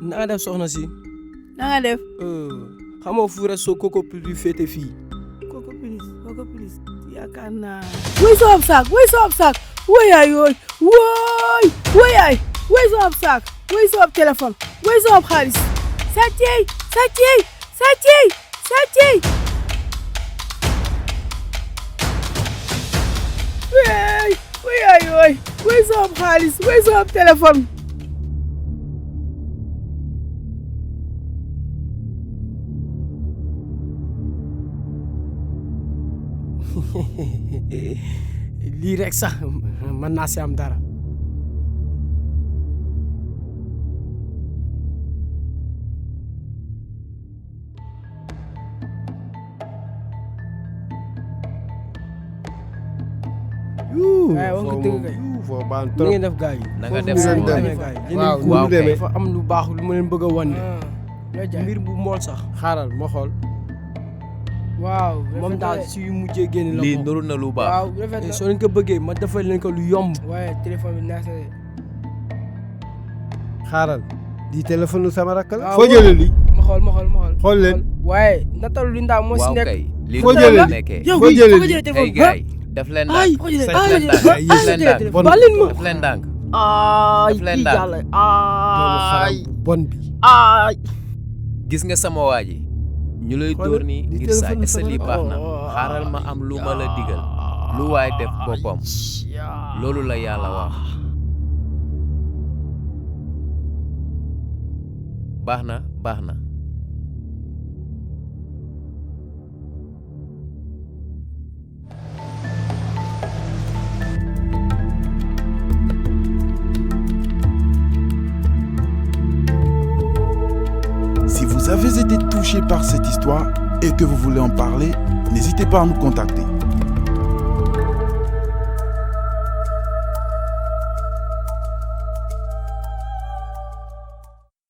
na nga def soxna si. na nga def. xamoo fu resto Coco Plus féete fii. Coco Plus yaakaar naa. wuy soob saak woyaay yooy woyaay wuy soob saak wuy soob téléphone wuy soob xaalis sàccey woyaay yooy wuy soob xaalis wuy soob téléphone. lii rek sax mën naa si am dara. wax nga dëgg kay. foo baal ni trop. ngeen def gars yi. na nga def foofu sama ngeen waay. dem. waaw kay. dafa am lu baax lu ma leen bëgg a wan de. mbir bu mool sax. xaaral ma xool. waaw moom daal si yu mujjee génn la lii bokk. nuru na lu baax. waaw rafet na. soo leen ko bëggee ma defal leen ko lu yomb. waaye téléphone bi naasa de. xaaral. lii téléphone sama rakk la. waaw foo jëlee lii. ma xool. xool leen. waaye natalu li ndaw moo si waaw nekk. kay. lii foo lu jëlee la lii? nekkee. yow foo foo jëlee ko lii? jëlee ay téléphone. gars yi def leen ay ndànk. foo jëlee def leen ndànk. ay def leen ndànk. bon balin ma. def leen ndànk. ay def leen kii ndànk. yàlla doomu xaram ay bon bi. ay. gis nga sama waa ji ñu lay Xoolal, dóor nii li ngir téléphone sa lii sama baax na oh, xaaral ma am lu ma la digal lu waay def boppam loolu la yàlla wax baax na Si vous avez été touché par cette histoire et que vous voulez en parler, n'hésitez pas à nous contacter.